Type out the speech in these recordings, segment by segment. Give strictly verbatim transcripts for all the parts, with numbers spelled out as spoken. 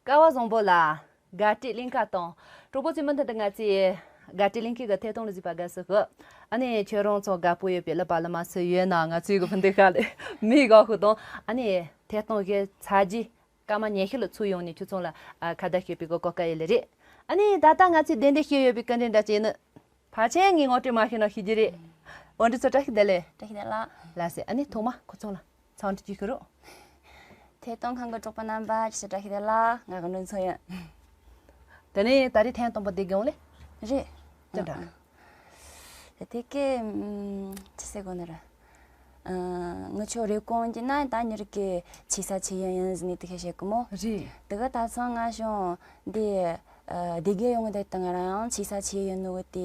སྐལ་བ་བཟང་པོ་ལགས། དགའ་སྤྲོའི་གླིང་ག་དང་། གྲོགས་པོ་ཚོས་མུ་མཐུད་དུ་ང་ཚོའི་དགའ་སྤྲོའི་གླིང་གའི་ཐད་གཏོང་ལ་གཟིགས་པར་དགའ་བསུ་ཞུ། ཨ་ནི་ཁྱོད་རང་ཚོ་དགའ་པོ་ཡོད་པའི་ཀླད་པ་ཀླད་མ་སུ་ཡོད་ན་ང་ཚོའི་གི་ཕུ་འདེགས་ཁ་ལས་མི་དགའ་ཤོས་དང་། ཨ་ནི་ཐད་གཏོང་གི་ཚར་རྗེས་སྐར་མ་ཉི་ཤུ་ལ་ཚུར་ཡོང་ནས་ཁྱོད་ཚོ་ལ་ཨ་ཁ་བརྡ་བྱེད་པའི་གི་གོ་སྐབས་ཡོད་ལེ་རེད། ཨ་ནི་ད་ལྟ་ང་ཚོས་གདན་འདྲེན་ཞུས་ཡོད་པའི་སྐུ་མགྲོན་འདྲ་ཅིག་ནི། ཕལ་ཆེར་ངས་ངོ་སྤྲོད་མ་ཞུས་ན་ཤེས་ཀྱི་རེད། འོ་འདི་ཚོ་བཀྲ་ཤིས་བདེ་ལེགས། བཀྲ་ཤིས་བདེ་ལེགས། ལགས་སེ། ཨ་ནི་ཐོག་མ་ཁོ་ཚོ་ལ་འཚམས་འདྲི་ཅིག་ཞུ་རོགས། ཐད་གཏོང་ཁང་གི་གྲོགས་པོ་རྣམ་པ་ཁྱེད་ཚོ་བཀྲ་ཤིས་བདེ་ལེགས། ང་དགའ་འདུན་ཚོ་ཡིན། དེ་ནས་ད་རེས་ཐེངས་དང་པོ་འདི་གི་ཡོང་ལེ། རེད། ཅི་འདྲ། ཨ་ཨ། དེ་དེ་གའི་ཨམ་ཅི་ཟེར་དགོས་ནི་རེད། ཨ། ངི་ཆོ་རེབ་གོང་གི་ན་ད་ཉི་རིག་གི་ཆེ་ས་ཆེ་ཡན་ཡིན་ཟིན་ནི་དེ་ཁས་བཤད་གི་མོ། རེད། དེ་ག་ད་ཚང་ང་ཤོང་འདི་ཨ་སྡེ་དགེ་ཡོང་གི་དེ་ང་རང་ཆེ་ས་ཆེ་ཡིན་ནོ་གི་དེ་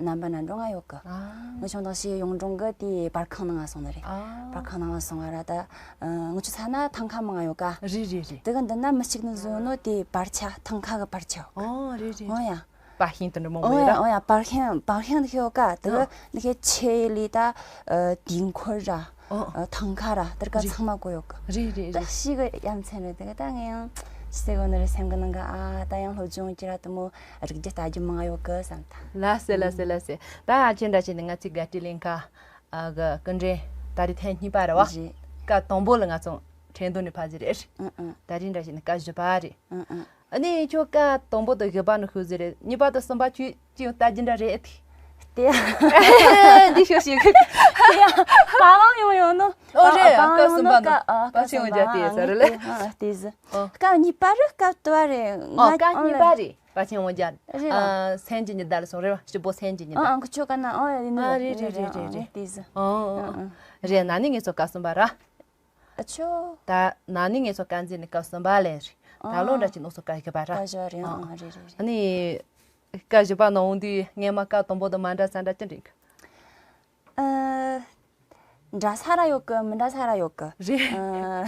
རྣམ་པ་ན་འགྲོ་ང་ཡོད་གི། ཨ། ངི་ཆོ་དང་ཞེ་ཡོང་འགྲོ་གི་དེ་པར་ཁང་ནང་ང་སོང་ནི་རེད། ཨ། པར་ཁང་ནང་ང་སོང་ང་ར་ད་ཨ་ངི་ཆོ་ས་ན་ཐང་ཁ་མང་ང་ཡོད་ག། རེད་རེད་རེད། དེ་ག་འདི་ན་མི་གཅིག་ནི་བཟོ་ནོ་དེ་པར་ཆ་ཐང་ཁ་གི་པར་ཆ་ཡོད་གི། ཨོ་རེད་རེད། ཨོ་ཡ། པར་ཤིང་དུ་འདྲ་མང་པོ་ཡོད་ར། ཨོ་ཡ་ཨོ་ཡ། པར་ཤིང་པར་ཤིང་དུ་ཤོད་ཀ་དུ་ཨ་ནི་ཁའི་ཆེ་ལི་ད་ཨ་དུས་འཁོར་ར། ཨོ་ཨོ། ཐང་ཁ་ར་དེར་ཀ་རེད། ཚང་མ་གོ་ཡོད་གི། རེད་རེད་ད་རེད། ཤི་གི་ཡ་མཚན་རེད། དེ་ག་ད་ངས་ཡང་ཤི་སེ་གོ་ནི་རེད་སེམས་གི་ནང་གི། ཨ་ད་ཡང་སློབ་སྦྱོང་གི་ར་དུ་མོ་རིག་རྒྱུ་ལྟ་རྒྱུ་མང་ཡོད་གི་བསམ་ད། ལ་སེ་ལ་སེ་ལ་སེ། ད་ཨ་ཅེ་འདྲ་ཅེ་ནི་ང་ཚོའི་དགའ་སྤྲོའི་གླིང་ག་ཨ་གི་སྐུ་མགྲོན་ད་རེས་ཐེངས་གཉིས་པ་རེད་བ། རེད། སྐབས་དང་པོ་ལ་ང་ཚོ་ཁྲེང་ཏུའུ་ནས་ཕ་ཟི་རེད། ཨ་ཨ། ད་རེས་འདྲ་ཅེ་ནི་སྐབས་བཞི་པ་རེད། ཨ་ཨ། ཨ་ནི་ཁྱོད་སྐབས་དང་པོ་དང་བཞི་པ་ནི་ཤུལ་ཟིག་རེད། གཉིས་པ་དང་གསུམ་པ་ཁྱོད་ཅི་ཡང་ལྟ་རྒྱུ་འདྲ་རེད་དེ། དེ་ཡ། འདི་ཤོད་ཤིག་དེ་ཡ། པ་ཝང་ཡོང་ཡོང་ནོ། ཨོ་རེད། ཨ་པ་ཝང་སྐབས་གསུམ་པ་ནོ་ཀ་ཨ་པ་ཆེན་ཡོང་རྒྱ་དེ་ས་རེད་ལེ། ཨ་དེ་ཟི། ཨོ། སྐབས་གཉིས་པ་རེད་སྐབས་དུ་བ་རེད། ཨོ་སྐབས་གཉིས་པ་རེད། པ་ཆེན་ཡོང་རྒྱ། རེད་ལ། ཨ་སེམས་ཀྱི་ཉི་ཟླ་ལ་སོང་རེད་བ། སྤྱི་པོ་སེམས་ཀྱི་ཉི་ཟླ། ཨ་ཨ་ཁུ་ཆོ་ཀ་ན་ཨོ་ཡ་ཡིན་ནོ། ཨ་རེད་རེད་རེད་རེད་རེད། དེ་ཟི། ཨོ་ཨོ། རེད་ན་ནི་ངེད་ཚོ་སྐབས་གསུམ་པ་ར། ཨ་ཆོ། ད་ན་ནིང་ངེད་ཚོ་དཀར་མཛེས་ནས་སྐབས་གསུམ་པ་ལེན་རེད། ད་ལོ་འདྲ་ཅིག་ནོ་སོ་སྐབས་བཞི་པ་ར། སྐབས་བཞི་པ་རེད། ཨ་ཨ་རེད་རེད་རེད། ཨ་ནི་སྐབས་བཞི་པ་ནང་འོང་དུས་སྔས་མ་སྐབས་དང་པོ་དང་མ་འདྲ་ས་འདྲ་ཅི་འདྲ་ཡིན་གི། ཨ། འདྲ་ས་ར་ཡོད་གི། མི་འདྲ་ས་ར་ཡོད་གི། རེད། ཨ།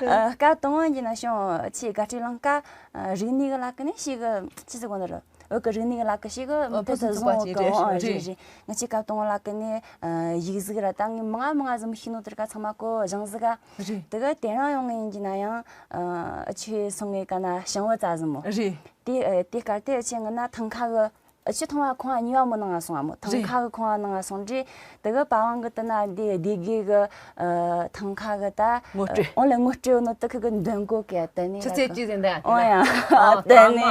ཨ་སྐབས་དང་པོ་ཡིན་ན་ཤོང་ཆེ་དགའ་སྤྲོའི་གླིང་ག་རིག་གནས་གི་ལ་ཀི་ནས་ཤེས་གི་ཅི་ཟེར་གོ་ནི་རེད། བོད་ཀྱི་རིག་གནས་ཀྱི་ལག་ཀི་ཞིག་གི་ཨ་མཐུ་ཕུན་སུམ་ཚོགས་པ་ཅིག་རེད། ཨོ་རེད་རེད། རེད། ང་ཆེ་སྐབས་དང་པོ་ལག་ཀི་ནས་ཨ་ཡིག་གཟུགས་ར་ད་ངས་མང་ང་མང་ང་ཟིག་མི་ཤེས་ནོ་དེར་ཀ་ཚང་མ་གོ་སྦྱང་ཟིག་ག་རེད། དེ་ག་དེ་རང་ཡོང་ངེས་ཡིན་གྱི་ན་ཡང་ཨ་ཆོས་སོང་ངེས་ཀ་ན་ཞང་བོ་ཙ་ཟིག་མོ། རེད། དེ་ཨ་དེ་སྐར་དེ་ཨ་ཆེ་ངི་ན་ཐང་ཁ་གི་ཨ་ཆོས་ཐང་བ་ཁོང་ཨ་གཉིས་པ་མོ་ནང་ང་སོང་ཨ་མོ། ཐང་རེད། ཁ་གི་ཁོང་ཨ་ནང་ང་སོང་རྗེས་དེ་ག་པ་ཝང་གི་དེ་ན་དེ་སྡེ་དགེ་གི་ཨ་ཐང་ཁ་གི་ད་ངོ་སྤྲོད། ཨོ་ལེ་ངོ་སྤྲོད་ནོ་དེ་ཁི་གི་འདོན་གོ་གི་དེ་ནས་ཆུ་ཚོད་གཅིག་ཟིན་དེ། ཨོ་ཡ། ཨ་དེ་ནས་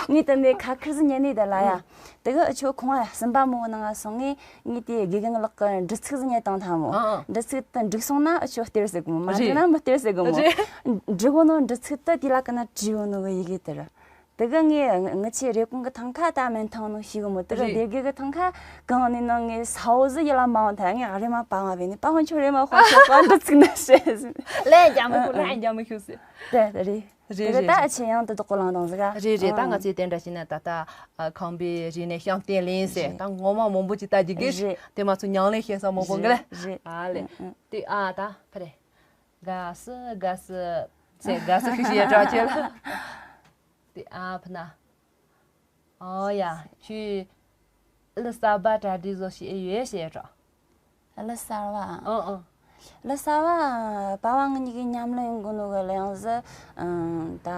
ངས་དེ་ནས་ཁ་ཁེར་ཟི་ཉན་ནས་དེ་ལ་ཡ། དེ་གི་ཨ་ཆོ་ཁོང་ཨ་གསུམ་པ་མོ་ནང་ང་སོང་ངས་ངས་དེ་དགེ་རྒན་ལག་གི་འདྲི་ཚིག་ཟི་ཉན་བཏང་ཐལ་མོ། ཨ་ཨ། འདྲི་ཚིག་དེ་འགྲིག་སོང་ན་ཨ་ཆོ་སྟེར་ཟེར་གི་མོ། མ་འགྲིག་ན་མི་སྟེར་ཟེར་གི་མོ། རེད། འགྲིག་གོ་ནོ་འདྲི་ཚིག་དེ་དེ་ལ་ཀི་ན་བྲིས་ཡོད་ནོ་གི་ཡི་གེ་དེ་ར། དེ་གི་ངས་ང་ཆེ་རེབ་གོང་གི་ཐང་ཁ་ད་མེན་ཐང་ནོ་ཤི་གི་མོ། དེ་གི་རེད། སྡེ་དགེ་གི་ཐང་ཁ་གང་ནས་ནང་ངས་ས་འོ་ཟི་ཡི་ལ་མ་འོང་ཐལ། ངས་ཨ་རེ་མ་པ་ང་བས་ནི་པ་ང་ཆོ་རེ་མ་ཧོ་ཆོ་པ་འདི་ཚིག་ན་བཤད་ཟིན། ལན་རྒྱ་མི་ཁུ་ལན་རྒྱ་མི་ཁུ་ཟེར། དེ་དེ་རེད། རེད་དེ་གི་རེད་ད་རེད། ཨ་ཆེ་ཡང་དེ་དོག་གོ་ལང་དང་ཟིག་ག་རེད་རེད། ད་ང་ཚོས་དེ་འདྲ་བྱས་ན་ད་ལྟ་ཨ་ཁམས་པའི་རིག་གནས་བཤམས་སྟོན་ལེན་ཟེར། རེད། ད་ངོ་མ་མང་པོ་ཅིག་ལྟ་རྒྱུ་གི་རེད། དེ་མ་ཚོ་ཉམས་ལེན་བྱེད་ས་མང་པོ་གི་རེད། རེད་རེད། ཨ་ལེ། ཨ་ཨ། དེ་ཨ་ད་ཕ་རེད། དགའ་སི་དགའ་སི་ཚེ་དགའ་སི་ཤི་ཤི་ཡ་གྲགས་ཆེ་ལ། དེ་ཨ་ཕ་ན། ཨོ་ཡ་ཁྱོད་ལི་ས་བ་གྲ་སྒྲིག་བཟོ་ཤེས་ཡོད་ཤེས་རོ། ལི་ས་བ། ཨོ་ཨོ། ལི་ས་བ་པ་ཝང་གཉིས་ཀྱི་མཉམ་ལེན་དགོས་ནོ་གི་ལེང་ཟི་ཨང་ད་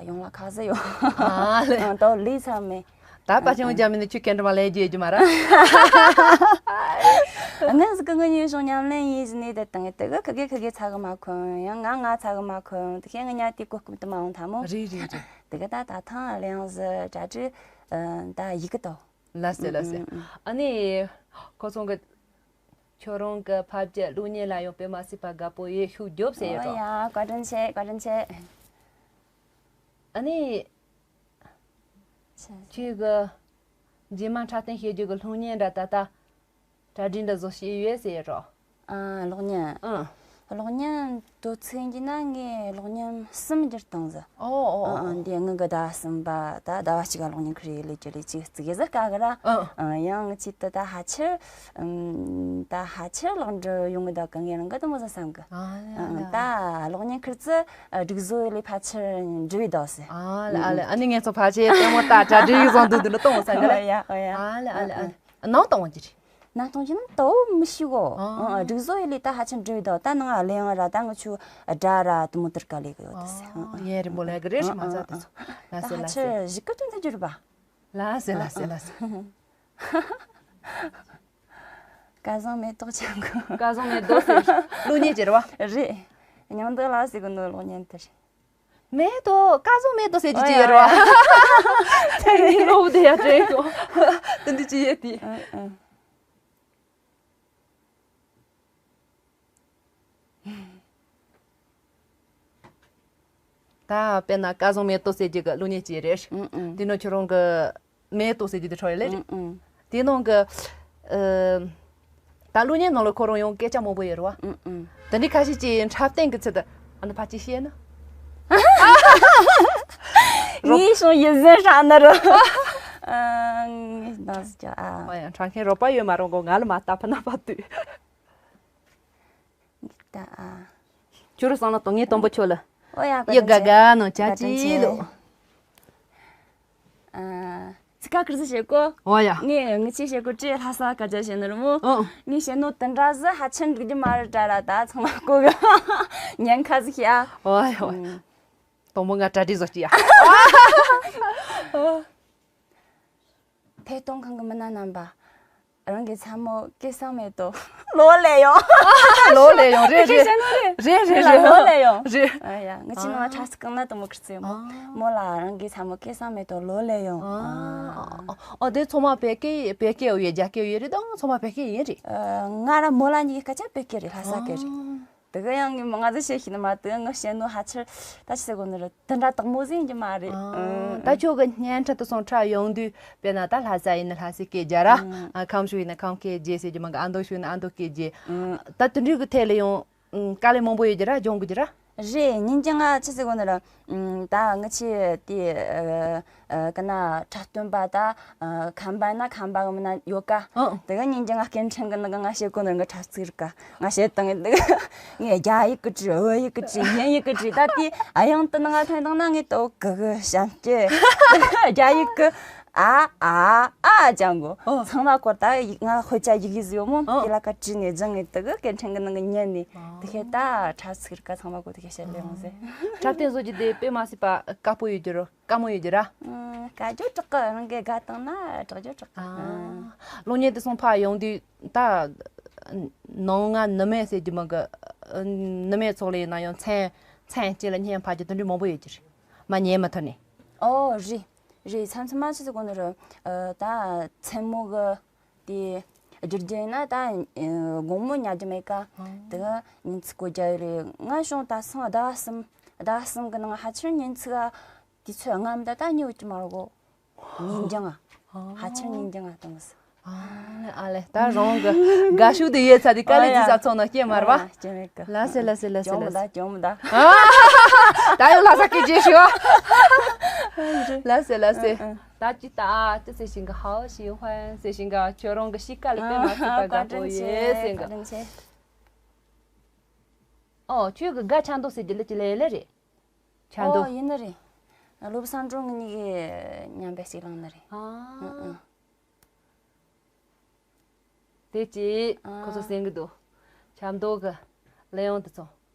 ཡོང་ལ་ཁ་ཟི་ཡོད། ཨ་ལེ། ཨང་ད་ལི་ཚ་མེ། ད་པ་ཆེན་མོ་རྒྱ་མི་ནི་ཁྱོད་གན་འདྲ་མ་ལས་རྒྱུ་རྒྱུ་མ་ར། ངས་ཟི་ཀི་ངི་ཉིན་ཤོང་མཉམ་ལེན་ཡིན་ཟི་ནི་དེ་དང་དེ་གི་ཁི་གི་ཁི་གི་ཚ་གི་མ་ཁོན་ཡང་ང་ང་ཚ་གི་མ་ཁོན་དེ་ཁྱེད་ངི་ཉ་དེ་གོ་སྐུམ་དུ་མ་འོང་ཐ་མོ། རེད་རེད་རེད། དེ་གི་ད་ད་ཐང་ལེང་ཟི་གྲ་ཀྲི་ད་ཡི་གི་དོ། ལ་སེ་ལ་སེ། ཨ་ནི་ཁོ་ཚོང་གི་ཁྱོད་རང་གི་ཕ་རྒྱུད་གློག་བརྙན་ལ་ཡང་དཔེ་མ་སྲིད་པ་དགའ་པོ་ཡོད་ཤུགས་རྒྱོབ་ཟེར་ཡོད་རོ། ཡ་བཀའ་དྲིན་ཆེ་བཀའ་དྲིན་ཆེ། ཨ་ནི། ཁྱེད་ཀྱི་རྗེས་མ་འཁྲབ་སྟོན་བྱེད་རྒྱུ་གི་གློག་བརྙན་འདྲ་ད་ལྟ་གྲ་སྒྲིག་འདྲ་བཟོ་བྱས་ཡོད་ཟེར་རོ། ཨ་གློག་བརྙན། ཨང་། གློག་བརྙན་དུ་ཚིག་ཡིན་གྱི་ན་ངས་གློག་བརྙན་གསུམ་བསྒྱུར་བཏང་ཟིག་ཨོ་ཨོ་ཨོ། ཨང་འདི་ངི་གི་ཟླ་བ་གསུམ་པ་ད་ཟླ་བ་གཅིག་ག་གློག་བརྙན་ཁུར་ཡི་ལས་ཀྱི་ལས་ཅིག་བརྩི་གི་ཟིག་དཀའ་གི་ར། ཨང་། ཨང་ཡང་ངི་ཆེད་དུ་ད་ཕལ་ཆེར་ཨམ་ད་ཕལ་ཆེར་ལག་འབྲི་ཡོང་གི་ད་གི་ངས་རང་གི་དུ་མོ་ཟིག་བསམ་གི། ཨང་ད་གློག་བརྙན་ཁུར་ཚི་སྒྲིག་བཟོ་ལས་ཕལ་ཆེར་འབྲི་བའི་ཟླ་ཟིག་ཨ་ལེ་ཨ་ལེ། ཨ་ནི་ངས་ཚོ་ཕལ་ཆེར་ལྟད་མོ་ལྟ་གྲ་སྒྲིག་བཟང་འདུག་འདི་ནི་གཏོང་བ་ས་གི་ལ། ཨོ་ཡ་ཨོ་ཡ། ཨ་ལེ་ཨ་ལེ་ཨ་ལེ། ནང་གཏོང་བ་ཅི་རེད། ན་གཏོང་གི་ན་དོ་མི་ཤི་གོ། ཨ། ཨ། སྒྲིག་བཟོ་ཡི་ལས་ད་ཧ་ཅང་འགྲོ་ཡི་དོ། ད་ནང་ང་ལེ་ཡང་ར་ད་ང་ཆུ་སྒྲ་ར་དུ་མོ་ཏིར་ཀ་ལེ་གི་ཡོད་དེ་སེ། ཨ། ཡེ་རི་མོ་ལེ་གི་རེ་ཞིག་མ་ཚ་དེ་ཚོ། ལ་སེ་ད་ཧ་ལ་སེ། ཆེ་གཞི་ཀ་ཏུན་དུ་འགྱུར་བ། ལ་སེ་ལ་སེ་ལ་སེ། སྐལ་བཟང་མེ་ཏོག་ཅན་གོ། སྐལ་བཟང་མེ་ཏོག་ཟེར། ཀླུ་གཉན་ཅེར་བ། རེད། ཉང་འདི་ལ་སེ་གི་ནོ་ལོ་ཉན་དེ་རེད། མེ་ཏོག་སྐལ་བཟང་མེ་ཏོག་ཟེར་གྱི་ཅི་ཡོད་རེད་བ། ཨོ་ཡ། དེ་ནི་ལོ་བུ་དེ་ཡ་དྲན་གོ། དེ་འདི་ཅི་ཡོད་དེ། ཨ་ཨ། ད་དཔེར་ན་སྐལ་བཟང་མེ་ཏོག་ཟེར་གྱི་གི་གླུ་གཉན་ཅི་རེད། ཨུ་ཨུ། དེ་ནོ་ཁྱོད་རང་གི་མེ་ཏོག་ཟེར་གྱི་དེ་ཁྲོ་ཡོད་ལེ། ཨུ་ཨུ། དེ་ནང་གི་ཨ། ད་གླུ་གཉན་ནང་ལ་ཁོ་རང་ཡང་སྐད་ཆ་མང་པོ་ཡོད་རེད་བ། ཨུ་ཨུ། དེ་འདྲའི་ཁ་ཤས་ཀྱི་འཁྲབ་སྟོན་གྱི་ཚུལ་དུ་ཨ་ནི་ཕ་ཅི་བཤད་ན། ངའི་བྱུང་ཡིད་བཟུང་ཧྲ་ནི་རུ། ངའི་འདང་ཟིག་ཨ། ཨོ་ཡ། འཁྲབ་མཁན་རོགས་པ་ཡོད་མ་རུང་གོ། ང་ལ་མ་ལྟ་ཕུ་ན་ཕ་དུས། ད་ཨ། ཁྱོད་རང་སང་ལ་དང་ངའི་དང་པོ་ཁྱོད་ལ། ཨོ་ཡ། ཡི་དགའ་དགའ་ནང་ཅ་ཅི་ལོ། ཨ། ཚིག་ཁ་ཁུར་ཟི་བྱེད་གོ། ཨོ་ཡ། ངས་ངི་ཆེ་བྱེད་གོ་ཅི་ལྷ་ས་ཁ་ཇ་བྱེད་ནི་རུ་མོ། ཨོ། ངས་བྱེད་ནོ་དི་འདྲ་ཟི་ཧ་ཆེན་འགྲིག་རྒྱུ་མ་རེད་དྲ་ར། ད་ཚང་མ་གོ་གི། ཉན་ཁ་ཟི་ཤ། ཨོ་ཡ་ཨོ་ཡ། དང་པོ་ང་གྲ་སྒྲིག་བཟོ་ཅི་ཡ། ཐད་གཏོང་ཁང་གི་མི་སྣ་རྣམ་པ། རང་གི་ཚ་མོ་སྐལ་བཟང་མེ་ཏོག་ལོ་ལེ་ཡོང་། ལོ་ལེ་ཡོང་། རེད་རེད་རེད། རེད་རེད་རེད། ལོ་ལེ་ཡོང་། རེད། ཨ་ཡ། ང་ཅི་ནང་ལ་ཁྲ་སི་ཀང་ན་དུ་མོ་ཁྲི་ཚེ་མོ། ཨ། མོ་ལ་རང་གི་ཚ་མོ་སྐལ་བཟང་མེ་ཏོག་ལོ་ལེ་ཡོང་། ཨ། ཨ། ཨ། དེ་ཚང་མ་བོད་སྐད་བོད་སྐད་ཡོད། རྒྱ་སྐད་ཡོད་རེད། དང་ཚང་མ་བོད་སྐད་ཡིན་རེད། ཨ། ང་ར་མོ་ལ་གཉིས་ཀ་ཆ་བོད་སྐད་རེད། ལྷ་ས་སྐད་རེད། ཨ། དེ་ག་ཡང་ངས་མ་ང་ཚོ་བཤད་ཤེས་ནི་མ། དེ་ང་བཤད་ནོ་ཧ་ཆེར་ད་ཅི་ཟེར་དགོས་ནི་རེད། དེ་འདྲ་དག་མོ་ཟིན་གྱི་མ་རེད། ཨ། ཨང་། ད་ཁྱོད་ཀྱི་བརྙན་འཕྲིན་དུ་སོང་འཁྲབ་ཡོང་དུས་དཔེར་ན་ད་ལྷ་ས་ཡིན་ན་ལྷ་སའི་སྐད་རྒྱག་ར། ཨང་། ཨ། ཁམས་ཕྱོགས་ཡིན་ན་ཁམས་སྐད་རྒྱག་ཟེར་གྱི་མ་གི། ཨ་མདོ་ཕྱོགས་ཡིན་ན་ཨ་མདོ་སྐད་རྒྱག་ཨང་། ད་དེ་འདྲའི་གི་ཐད་ལ་ཡང་། ཨང་། དཀའ་ལས་མང་པོ་ཡོད་ཀྱི་ར། སྦྱོང་དགོས་ཀྱི་ར། རེད། ཉིན་རྒྱང་ང་ཆི་ཟེར་དགོས་ནི་ར། ཨང་། ད་ང་ཆི་དེ་ཨ། ཨ། ཀ་ན་འཁྲབ་སྟོན་པ་ད། ཨ། ཁམས་པ་ན་ཁམས་པ་གི་མི་སྣ་ཡོད་ཀ། ཨང་། དེ་ག་ཉིན་རྒྱང་ང་སྐད་འཕྲིན་གི་ནང་གི་ང་བཤད་དགོས་ནི་ར། ང་འཁྲབ་ཚིག་རིག་ཀ། ང་བཤད་སྟངས་འདི་ངས་རྒྱ་ཡིག་གི་བྲིས། བོད་ཡིག་གི་བྲིས། དབྱིན་ཡིག་གི་བྲིས། ད་དེ་ཨ་ཡང་དུ་ནང་ང་ཐོན་དང་ན་ངས་ཏོ་གི་གི་ཞབས་སྐྱེ་རྒྱ་ཡིག་གི་ཨ་ཨ་ཨ་ཅང་གོ། ཨོ། ཚང་མ་སྐོར་ད་ཡིག་ང་ཧོ་ཅ་ཡིག་ཡིག་ཟིག་ཡོད་མོ། ཨོ། དེ་ལ་ཀ་བྲིས་ནས་སྦྱང་ངས་དུ་གི་སྐད་འཕྲིན་གི་ནང་གི་ཉན་ནས། ཨོ། དེ་ཁེ་ད་འཁྲབ་ཚིག་རིག་ཀ། ཚང་མ་གོ་དེ་ཁེ་བཤད་ལེ་ཡོང་ཟེ། འཁྲབ་སྟོན་བཟོ་རྒྱུ་དེ་དཔེ་མ་སྲིད་པ་དཀའ་པོ་ཡོད་རྒྱུ་རོ། དཀའ་མོ་ཡོད་རྒྱུ་ར། ཨང་། དཀའ་རྒྱུ་དྲག་གི། རང་གི་དགའ་བཏང་ན་དྲག་རྒྱུ་དྲག་གི། ཨ། ཨང་། གློག་བརྙན་དེ་སོང་ཕར་ཡོང་དུས་ད་ནང་ང་ནུ་མེད་ཟེར་རྒྱུ་མ་གི། ནུ་མེད་ཚོགས་ལས་ན་ཡང་མཚན་མཚན་གཅིག་ལ་བརྙན་ཕབ་རྒྱུ་དེ་འདྲ་མང་པོ་ཡོད་རྒྱུ་རེད། མ་ཉན་མ་ཐུབ་ནས། ཨོ་རེད་རེད། མཚམས་མཚམས་མ་ཆི་ཟེར་གོ་ནི་རེད། ད་མཚན་མོ་གི་དེ་རྒྱུ་རྒྱུ་ཡིན་ན་ད་དགོང་མོ་ཉལ་རྒྱུ་མེད་ཀ། ཨང་། དེ་ག་ཉིན་ཚིག་གོ་རྒྱ་ཡོད་རེད། ང་བྱུང་ད་སང་ཟླ་གསུམ་ཟླ་གསུམ་གི་ནང་ཧ་ཆེར་ཉིན་ཚིག་ག་དུས་ཚོད་ལྔ་མི་ད་ད་ཉི་འོ་ཅི་མ་རོ་གོ། ཉིན་རྒྱང་ང་། ཨ། ཧ་ཆེར་ཉིན་རྒྱང་ང་གཏོང་གི་ས། ཨ་ལེ་ཨ་ལེ། ད་རང་གི་དགའ་ཤོས་དེ་ཡོད་ཚ་དེ་དཀའ་ལས་ཨ་ཡ། ཅི་ས་ཚོགས་ན་སྐྱེ་མར་བ། ཨ་ཡ། སྐྱེ་མེད་གི། ལ་སེ་ལ་སེ་ལ་སེ་ལ་སེ། ད་ཡོང་ལ་ས་ཀི་རྗེས་ཤོག་ལ་སེ་ལ་སེ། ཨ་ཨ། ད་ཅི་ད་ཅི་ཟེར་ཞིང་གི་ཧའོ་ཞིང་ཧོན་ཟེར་ཞིང་གི། ཁྱོད་རང་གི་གཤིས་ཀ་ལ་དཔེ་མ་སྲིད་པ་དགའ་པོ་ཡོད་ཟེར་གི། ཨོ་ཁྱོད་གི་དགའ་ཆ་མདོ་ཟེར་གྱི་ལ་ཅི་ལེ་ལེ་རེད། ཆ་མདོ། ཨོ་ཡིན་ནི་རེད། སློབ་བཟང་སྒྲོན་ངེད་གཉིས་ཀྱིས་མཉམ་པའི་གཅིག་བླངས་ནི་རེད། ཨ། ཨང་ཨང་། དེ་ཅི་ཨ། ཁོ་ཚོ་ཟེར་གི་འདུག་ཆ་མདོ་གི་ལེ་ཡོང་དུ་ཚོ།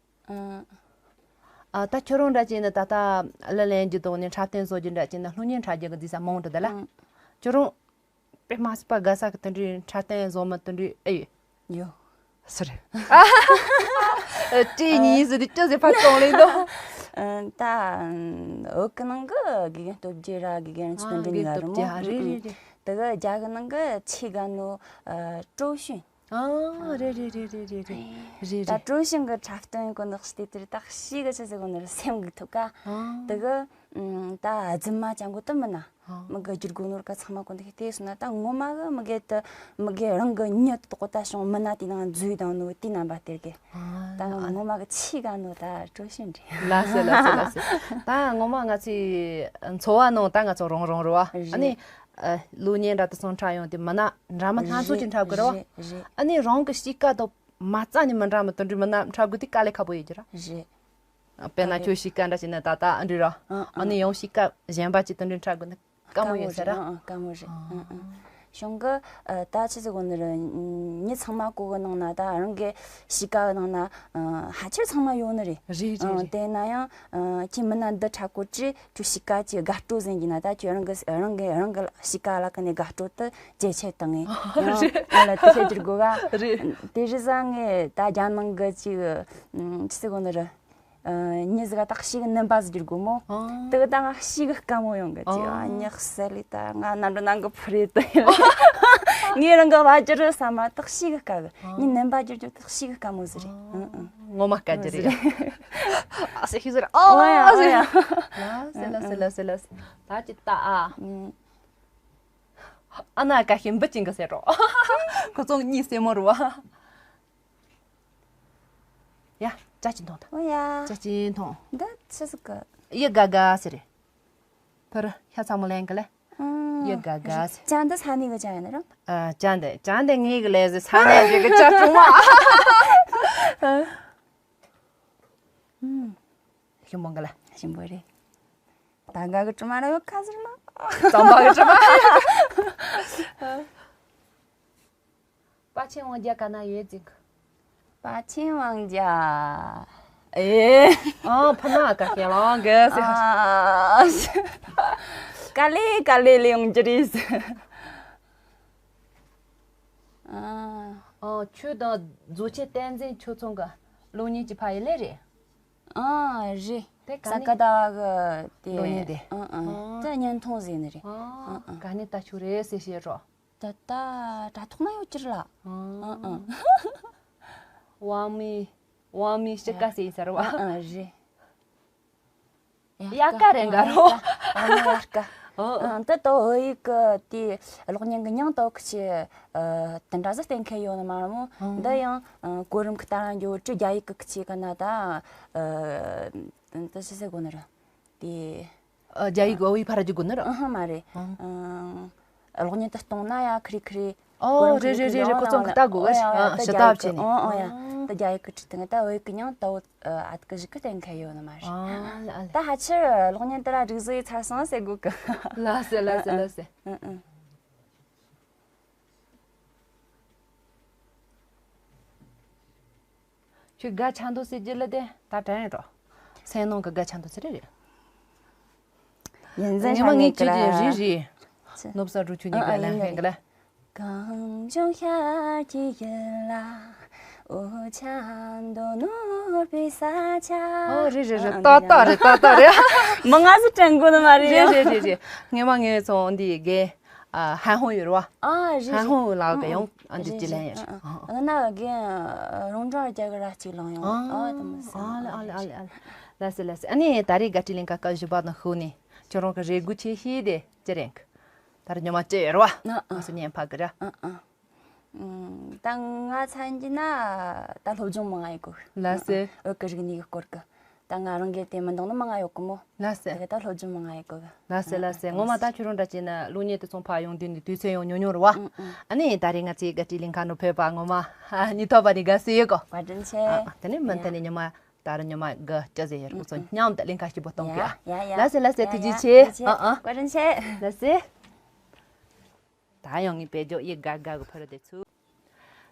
ཨང་། ཨ་ད་ཁྱོད་རང་འདྲ་ཅིག་ནི་ད་ལྟ་གླུ་ལེན་རྒྱུ་དང་ནི་འཁྲབ་སྟོན་བཟོ་རྒྱུ་འདྲ་ཅིག་ནི་གློག་བརྙན་འཁྲབ་རྒྱུ་གི་འཛིན་ས་མང་དུ་ད་ལ། ཨང་། ཁྱོད་རང་དཔེ་མ་སྲིད་པ་དགའ་ས་གི་དེ་འདྲའི་འཁྲབ་སྟོན་བཟོ་མི་དེ་འདྲའི་ཨེ་ཡོད། ཡོད། སུ་རེད། ཨ་ཀྲི་གཉིས་ཟེར་དེ་ཅི་ཟེར་ཕར་གཏོང་ལེ་འདུག་ཨ་ད་བོད་ཀྱི་ནང་གི་དགེ་རྒན་སྟོབས་རྒྱལ་ར་དགེ་རྒན་ཨ་སྟོབས་ལྡན་གཉིས་ལ་རེད་མོ། ཨ་རེད་རེད་རེད། དེ་གི་རྒྱ་གི་ནང་གི་ཆེས་དགའ་ནོ་ཨ་ཀྲོའུ་ཞུན། ཨ་རེད་རེད་རེད། ད་ཀྲོའུ་ཞུན་གི་འཁྲབ་སྟོན་གོ་ནག་ཤི་དེ་དེར་ད་ཤི་གི་ཆི་ཟེར་གོ་ནི་ར་སེམས་གི་ཐུབ་ཀ། ཨ་དེ་གི་ད་རྫུན་མ་ཅང་གོ་དུ་མིན་ན། ཨ། མི་གི་རྒྱུ་དགོས་ནོར་ག་ཚང་མ་གོ་འདུག་ལྟས་སོང་ན་ད་ངོ་མ་གི་མི་གི་དུ་མི་གི་རང་གི་མྱི་དུ་གོ་ད་བྱུང་མི་ན་དེ་ནང་འཛུལ་དང་ནོ་དེ་རྣམ་པ་སྟེར་གི། ཨ། ད་ངོ་མ་གི་ཆི་ག་ནོ་ད་ཀྲོའུ་ཞུན་རེད། ལ་སེ་ལ་སེ་ལ་སེ། ད་ངོ་མ་ང་ཚོའི་འཚོ་བ་ནང་ད་ང་ཚོ་རང་རང་རེད་བ། རེད། ཨ་ནི་ཨ་གློག་བརྙན་འདྲ་དུ་སོང་འཁྲབ་ཡོང་དེ་མི་ན་འདྲ་མི་སྣ་ཚོགས་ཀྱི་འཁྲབ་གི་རེད་བ། རེད་རེད། ཨ་ནི་རང་གི་གཤིས་ཀ་དང་མ་རྩ་ནས་མི་འདྲ་མི་དུ་འདྲི་མི་ན་འཁྲབ་གི་དེ་དཀའ་ལས་ཁག་པོ་ཡོད་ཀྱི་ར། རེད། དཔེར་ན་ཁྱོད་གཤིས་ཀ་འདྲ་བྱས་ན་ད་ལྟ་ཨ་འདྲི་ར། ཨ་ཨ། ཨ་ནི་ཡང་གཤིས་ཀ་གཞན་པ་ཅིག་དུ་འདྲི་འཁྲབ་དགོས་ན་དཀའ་མོ་ཡོད་ས་ར། ཨ་ཨ་དཀའ་མོ་རེད། ཨ་ཨ། གཞུང་གི་ཨ་ད་ཆི་ཟིག་གོ་ནི་རེད། མྱི་ཚང་མ་གོ་གི་ནང་ན་ད་རང་གི་གཤིས་ཀ་གི་ནང་ན་ཨ་ཧ་ཅང་ཚང་མ་ཡོད་ནི་རེད། རེད་རེད་ཨ་རེད། དེ་ན་ཡང་ཨ་ཁྱི་མི་ན་འདི་ཁྲ་ཀོ་ཅི་ཁྱོད་གཤིས་ཀ་ཅི་དགའ་སྤྲོ་ཟིན་གྱི་ན་ད་ཁྱོད་རང་གི་རང་གི་རང་གི་གཤིས་ཀ་ལ་ཀ་ནས་དགའ་སྤྲོ་དུ་ཇེ་ཆེ་བཏང་ངེ་ཡང་རེད། ང་ལ་དེ་ཆེ་གྱུར་དགོས་ག་རེད། དེ་རི་ཟ་ངེ་ད་རྒྱ་ནང་གི་ཅི་ཆི་ཟིག་གོ་ནི་རེད། ཨ་མྱི་ཟིག་ད་ཤི་གི་ནིམ་པ་ཟིག་གྱུར་དགོས་མོ། ཨང་། དེ་གི་ད་ང་ཤི་གི་དཀའ་མོ་ཡོང་གི་ཅི། ཨ་ཨང་། མྱི་གསལ་ལི་ད་ང་ནམ་འགྲོ་ནང་གི་ཕུ་རེད་དེ། ངས་རང་གི་བ་ཅི་རུ་ས་མ་ད་ཤི་གི་དཀའ་གི། ཨང་། མྱི་ནིམ་པ་གྱུར་གྱུར་ད་ཤི་གི་དཀའ་མོ་ཟིག་རེད། ཨང་ཨང་། ངོ་མ་དཀའ་རྒྱུ་རེད། ཨ་སེ་ཤི་ཟེར། ཨོ་ཡ་ཨོ་ཡ། ལ་སེ་ལ་སེ་ལ་སེ་ལ་སེ། ད་ཅི་ད་ཨ། ཨང་། ཨ་ན་ཀ་ཤི་འབུ་ཅིང་གི་ཟེར་རོ། ཁོ་ཚོ་གཉིས་སེ་མོ་རུ་བ། ཡ། ཅ་ཅི་མཐོང་ད། ཨོ་ཡ། ཅ་ཅི་མཐོང་། འདི་ཆི་ཟིག་གི། ཡི་ག་ག་ཟེར་རེད། ཕར་ཤ་ཚ་མོ་ལེན་གི་ལེ། ཨང་། ཡི་ག་ག་ཟེར། ཅ་འདི་ས་ནི་གི་ཅ་ཡ་ནི་རང་། ཨ་ཅ་འདི་ཅ་འདི་ངེད་གི་ལས་ཟེར་ས་ནི་གི་གི་ཅ་ཀྲུང་མ། ཨང་། ཞིམ་པོ་གི་ལེ། ཞིམ་པོ་རེད། ད་ག་གི་ཀྲུང་མ་ར་ཡོད་ཁ་ཟེར་ལ། རྩམ་པ་གི་ཀྲུང་མ། པ་ཆེན་དབང་རྒྱལ་ག་ན་ཡོད་ཅིག་པ་ཆེན་དབང་རྒྱལ། ཨེ། ཨ་ཕ་ན་ཀ་ཁེ་ལང་གེ་ཟེར། ཨ། ཀ་ལེ་ཀ་ལེ་ལེ་ཡོང་རྒྱུ་རེད་ཟེར། ཨ། ཨ་ཁྱོད་དང་རྫོགས་ཆེན་བསྟན་འཛིན་ཁྱོད་ཚང་གི་གློག་བརྙན་གྱི་ཕ་ཡི་ལེ་རེད། ཨ་རེད། དེ་ག་ནས། ས་ཀ་ད་བ་གི་དེ། གློག་བརྙན་དེ། ཨ་ཨ། ཨ། དེ་བརྙན་ཐུང་ཟིག་ནི་རེད། ཨ། ཨ་ཨ། ག་ནས་ལྟ་ཆོག་རེད་ཟེར་བཤད་རོགས། ད་ལྟ་དྲ་ཐོག་ན་ཡོད་ཀྱི་རེད་ལ། ཨ། ཨ་ཨ། ཝང་མི། ཝང་མི་ཤི་ཀ་ཟེར་ཡིན་ས་རེད་བ། ཨ་ཨ་རེད། ཡ་ཀ་རེད་འགའ་རོ། ཨ་ཡ་ཀ། ཨ་ཨ། ད་ལྟ་བོད་ཡིག་གི་དེ་གློག་བརྙན་གི་མྱིང་ཏོག་ཁི་ཆེ། ཨ་དེ་འདྲ་ཟིག་བསྟན་མཁན་ཡོད་ནི་མ་རེད་མོ། ཨ། འདི་ཡང་ཨ་གོ་རིམ་གི་ལྟ་ར་འགྱོ་བོ་ཅི་རྒྱ་ཡིག་གི་ཁི་ཆེ་གི་ན་ད། ཨ་ད་ཆི་ཟེར་དགོས་ནི་རེད། དེ། ཨ་རྒྱ་ཡིག་བོད་ཡིག་ཕར་རྒྱུག་དགོས་ནི་རེད། ཨ་ཧ་མ་རེད། ཨ། ཨ་གློག་བརྙན་དེ་གཏོང་ན་ཡ་ཁི་རི་ཁི་རི། ཨོ་གོ་རིམ་རེད་ཁི་རི་རེད་ཁི་རེད་རེད། རེད། ཁོ་ཚོ་གི་ལྟ་དགོས་གི། ཨ་ཨ་ཞི་ད་བྱས་ནས། ཨོ་ཨོ་ཡ། ད་རྒྱ་ཡིག་གི་ཁྲིད་དེ་ད་བོད་ཡིག་གི་མྱིང་ད་བོ་ཨ་ཨ་ད་གི་ཞིག་གི་བསྟན་མཁན་ཡོད་ནི་མ་རེད། ཨ་ལ་ཨ་ལ། ད་ཕལ་ཆེར་གློག་བརྙན་དེ་ར་སྒྲིག་བཟོ་ཡི་ཚར་སོང་ཟེར་དགོས་གི། ལ་སེ་ལ་སེ་ལ་སེ། ཨ་ཨ། ཁྱོད་དགའ་ཆ་འདུག་ཟེར་རྒྱུ་ལ་དེ་ད་དྲན་རོ། སེམས་ནང་གི་དགའ་ཆ་འདུག་ཟེར་རེད། ཡིན་ཟེར་ངས་མ་ངས་ཁྱོད་ཀྱི་རེད་རེད། ཅི། ནོབ་ས་རུ་ཆུ་ཉིད་ཨ་ཨ་ལ་ཡིན་ཧེང་གི་ལ། གངས་ལྗོངས་ཤར་གྱི་ཡུལ་ལ་འུ་ཅག་འདོད་ནོར་བུའི་ས་ཆ། ཨོ་རེད་རེད་རེད། ཨ་ཏག་ཏག་རེད། ཏག་ཏག་རེད། མི་ང་ཟིག་དྲན་དགོས་ནི་མ་རེད། རེད་རེད་རེད་རེད། ངས་མ་ངས་ཚོ་འདི་དགེ། ཨ་ཧན་ཧོང་ཡོད་རེད་བ། ཨ་རེད་ཧན་ཧོང་ལ་ག་ཡོང་ཨ་འདི་ཅི་ལན་ཡོད་རེད། ཨ་ང་ན་གི་རོང་འབྲོག་རྒྱ་གི་ར་གཅིག་ལང་ཡོང་། ཨ་ཨ་དེ་མི་སྲིད། ཨ་ལེ་ཨ་ལེ་ཨ་ལེ་ཨ་ལེ། ལ་སེ་ལ་སེ། ཨ་ནི་ད་རེས་དགའ་སྤྲོའི་གླིང་ག་སྐབས་བཞི་པ་དང་ཤུགས་ནི་ཁྱོད་རང་གི་རེ་སྒུག་ཆེ་ཤོས་དེ་ཅི་རེད། ད་རེས་ཉི་མ་ཅི་ཡོད་རེད་བ། ང་སུ་ཉན་ཕ་གི་ར། ཨ་ཨ། ད་ང་ཚན་གྱི་ན་ད་སློབ་སྦྱོང་མང་ང་ཡོད་གི། ལ་སེ། བོད་ཀྱི་རིག་གནས་ཀྱི་སྐོར་གི། ད་ང་རང་གི་དེ་མི་འདང་ནི་མང་ང་ཡོད་གི་མོ། ལ་སེ། དེ་ག་ད་སློབ་སྦྱོང་མང་ང་ཡོད་གི། ལ་སེ་ལ་སེ། ངོ་མ་ད་ཁྱོད་རང་འདྲ་བྱས་ན་གློག་བརྙན་དེ་ཚོ་ཕར་ཡོང་དུས་ནི་དུས་ཚོད་ཡང་ཉུང་ཉུང་རེད་བ། ཨ་ནི་ད་རེས་ང་ཚོའི་དགའ་སྤྲོའི་གླིང་ག་ནང་ཕེབས་པ་ངོ་མ་ཨ་སྙིང་ཐག་པ་ནས་དགའ་བསུ་ཡོད་གོ། བཀའ་དྲིན་ཆེ། ཨ་ཨ། དེ་ནས་མུ་མཐུད་ནས་ཉི་མ་ད་རུང་ཉི་མ་དགུ་བཅུ་ཟེར་ཡོད་རེད། ཁོ་ཚོ་མཉམ་དུ་གླིང་ག་སྐྱིད་པོ་གཏོང་གི་ཨ། ཡ་ཡ། ལ་སེ་ལ་སེ། ཡ་ཐུགས་རྗེ་ཡ། ཆེ། ཐུགས་རྗེ་ཆེ། ཨ་ཨ། བཀའ་དྲིན་ཆེ། ལ་སེ། ད་ཡང་ངའི་དཔེ་བརྗོད་ཡི་དགའ་དགའ་གི་ཕ་རུ་དེ་ཚུ།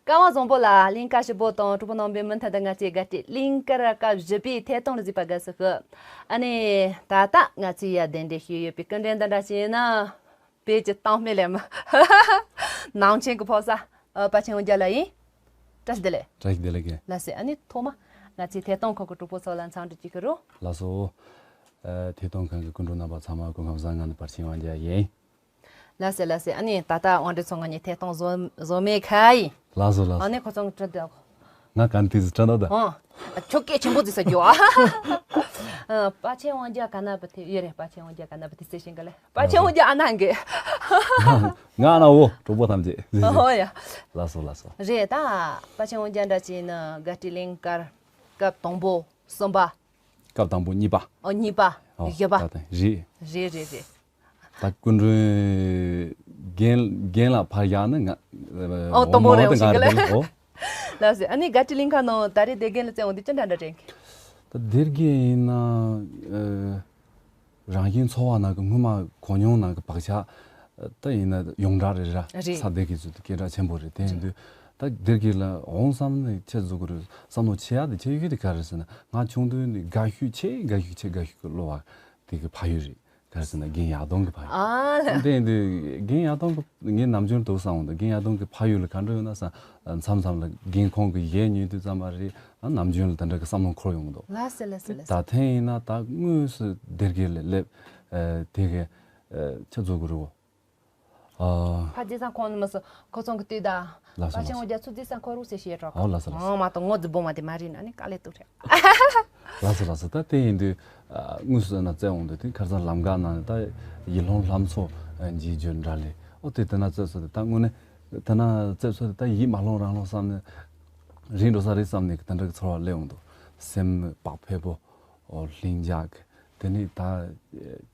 སྐལ་བ་བཟང་པོ་ལགས། གླིང་ག་ཞིབ་པོ་དང་གྲོགས་པོ་རྣམ་པས་མུ་མཐུད་དུ་ང་ཚོའི་དགའ་སྤྲོའི་གླིང་ག་ར་སྐབས་བཞི་པའི་ཐད་གཏོང་ལ་གཟིགས་པ་དགའ་བསུ་ཞུ། ཨ་ནི་ད་ལྟ་ང་ཚོས་ཡ་གདན་འདྲེན་ཞུས་ཡོད་པའི་སྐུ་མགྲོན་འདི་འདྲ་ཞིག་ཡིན་ན། དཔེ་ཅི་གཏམ་སྨྲས་ལས་མི་ནང་ཆེན་གྱི་ཕོ་གསར་ཨ་པ་ཆེན་དབང་རྒྱལ་ལགས་ཡིན། བཀྲ་ཤིས་བདེ་ལེགས། བཀྲ་ཤིས་བདེ་ལེགས་ཀྱི། ལགས་སེ། ཨ་ནི་ཐོག་མ་ང་ཚོའི་ཐད་གཏོང་ཁང་གི་གྲོགས་པོ་ཚོ་ལ་འཚམས་འདྲི་ཅིག་ཞུ་རོགས། ལགས་སོ། ཨ་ཐད་གཏོང་ཁང་གི་སྐུ་མགྲོན་རྣམ་པ་ཚང་མ་སྐུ་ཁམས་བཟང་། ང་ནི་པ་ཆེན་དབང་རྒྱལ་ཡིན། ལགས་སེ་ལགས་སེ། ཨ་ནི་ད་ལྟ་དབང་འདྲེན་ཚོ་ང་གཉིས་ཐད་གཏོང་བཟོ་བཟོ་མེད་ཁ་ཡིན། ལགས་སོ་ལགས་སོ། ཨ་ནི་ཁོ་ཚོ་ངི་སྤྲོད་དེ། ང་ག་ནས་དེ་ཟིག་སྤྲོད་ན་ད། ཨང་། ཁྱོད་སྐད་ཆེན་པོ་ཟིག་ཟེར་རྒྱུ་ཨ། ཨ། པ་ཆེན་དབང་རྒྱལ་ག་ན་བུ་དེ་ཡོད་རེད། པ་ཆེན་དབང་རྒྱལ་ག་ན་བུ་དེ་ཟེར་ཤེས་གི་ལེ། པ་ཆེན་དབང་རྒྱལ་ཨ་ན་གི། ང་ཨ་ན་འོ་གྲོགས་པོ་ཐམས་ཅད་ཟེར་ཟེར། ཨོ་ཡ། ལགས་སོ་ལགས་སོ། རེད་ད། པ་ཆེན་དབང་རྒྱལ་འདྲ་བྱས་ན་དགའ་སྤྲོའི་གླིང་གར་སྐབས་དང་པོ་གསུམ་པ། སྐབས་དང་པོ་གཉིས་པ། ཨོ་གཉིས་པ། ཨོ་བཞི་པ། ད་ད་རེད། རེད་རེད་རེད། ད་སྐུ་མགྲོན་རྒན་རྒན་ལགས་ཕར་བཞག་ན་ང་ཨོ་དང་པོ་རེད་ང་ཞིག་གི་ལེ། ཨོ། ལགས་སེ། ཨ་ནི་དགའ་སྤྲོའི་གླིང་ག་ནང་ད་རེས་དགེ་རྒན་ལ་བཙལ་འོང་དུས་ཅི་འདྲ་འདྲ་དྲན་གི། ད་དགེ་རྒན་ཡིན་ན་ཨ་རང་བཞིན་འཚོ་བ་ནང་གི་སྔོན་མ་གོ་མྱོང་ནང་གི་བག་ཆགས་ ད་ཡིན་ན་ཡོངས་གྲགས་རེད་ར། རེད། ས་སྡེ་དགེ་ཚོ་དེ་སྐད་གྲགས་ཆེན་པོ་རེད། དེ་ཡིན་དུས་ད་སྡེ་དགེ་ལ་འོང་བསམ་ནས་ཁྱེད་ཚོ་གི་རུ་བསམ་བློ་ཆེ་ཡག་དེ་ཆེ་ཡོད་དེ་ག་རེད་ཟེར་ན། ང་ཆུང་དུས་ནས་དགའ་ཤོས་ཆེས་དགའ་ཤོས་ཆེས་དགའ་ཤོས་གི་གླུ་བ་དེ་གི་ཕ་ཡུལ་རེད། ག་རེ་ཟེར་ན་རྒན་ཡག་སྟོང་གི་ཕ་ཡུལ། ཨ་ལ། དེ་ཡིན་དུས་རྒན་ཡག་སྟོང་གི་ངས་ནམ་རྒྱུན་དུ་བསམ་འོང་དུས་རྒན་ཡག་སྟོང་གི་ཕ་ཡུལ་ལ་ག་འདྲ་ཡོད་ན་བསམ། མཚམས་མཚམས་ལ་རྒན་ཁོང་གི་གཞས་ཉན་དུས་ཙམ་པ་རེད། ཨ་ནམ་རྒྱུན་ལ་དེ་འདྲ་གི་བསམ་བློ་འཁོར་ཡོང་གི་འདུག། ལགས་སེ་ལགས་སེ་ལགས་སེ། ད་ཐེངས་ཡིན་ན་ད་དངོས་སུ་སྡེ་དགེ་ལ་སླེབས། ཨ་དེ་གི་ཨ་ཁྱེད་ཚོ་གི་རུ། ཨ། ཕ་རྗེས་སང་ཁོང་ནི་མི་སུ་ཁོ་ཚོང་གི་དུས་ད། ལགས་སོ་ཕ་ཆེན་མོ་ལགས་སོ། རྒྱ་ཚུ་རྗེས་སང་ཁོ་རུ་ཟེར་ཤེས་རོགས། ཨོ་ལགས་སོ་ལགས་སོ། ཨོ་མ་གཏོགས་ངོ་རྫི་བོ་མ་དེ་མ་རིག་ན་ནི་དཀའ་ལས་ཐུག་རེད། ལགས་སོ་ལགས་སོ། ད་དེ་ཡིན་དུས་ཨ་དངོས་སུ་ན་བཙལ་འོང་དུས་དེ་ཁ་སང་ལམ་ཁ་ན་ད་ཡིད་ལྷུང་ལྷམ་སོགས་འཇིགས་རྒྱུ་འདྲ་ལས། ཨོ་དེ་དེ་ན་བཙལ་སོ་དེ་ད་དངོས་གནས་དེ་ན་བཙལ་སོ་དེ་ད་ཡིད་མ་ལྷུང་རང་ལྷུང་བསམ་ནས་རིང་འགྲོ་ས་རེད་བསམ་ནས་དེ་འདྲ་གི་ཚོར་བ་སླེབས་འོང་དུས་སེམས་བག་ཕེབས་པོ། ཨོ་ལྷིང་འཇགས་ཀྱི་དེ་ནི་ད་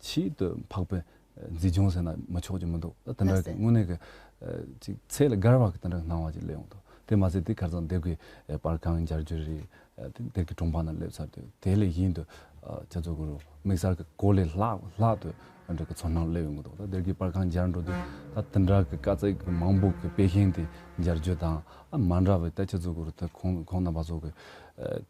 ཆེད་དུ་འཕགས་པའི་མཛེས་ལྗོངས་ཟེར་ན་མི་ཆོག་ཅིག་མི་འདུག། ད་དེ་འདྲ་གི་དངོས་གནས་ཀྱི་ཅིག་ཚད་ལས་བརྒལ་བ་གི་དེ་འདྲ་གི་སྣང་བ་ཅིག་སླེབས་ཡོང་འདུག། དེ་མ་ཟད་དེ་ཁར་སང་སྡེ་དགེ་པར་ཁང་མཇལ་རྒྱུ་རེད། དེ་སྡེ་དགེ་གྲོང་པ་ན་སླེབས་ཚར་དུས་དེ་ལས་ཡིན་དུ་ཁྱེད་ཚོ་གི་རུ་དམིགས་བསལ་གྱི་གོ་ལས་ལྷག་ལྷག་ཏུ་དེ་འདྲ་གི་ཚོར་སྣང་སླེབས་ཡོང་གི་འདུག། ད་སྡེ་དགེ་པར་ཁང་མཇལ་འགྲོ་དུས་ད་དེ་འདྲ་གི་དཀའ་ཚེགས་མང་པོ་གི་དཔེ་ཤིང་དེ་མཇལ་རྒྱུ་དང་ཨ་མ་འདྲ་བའི་ད་ཁྱེད་ཚོ་གི་རུ་ད་ཁོང་ཁོང་རྣམ་པ་ཚོ་གི་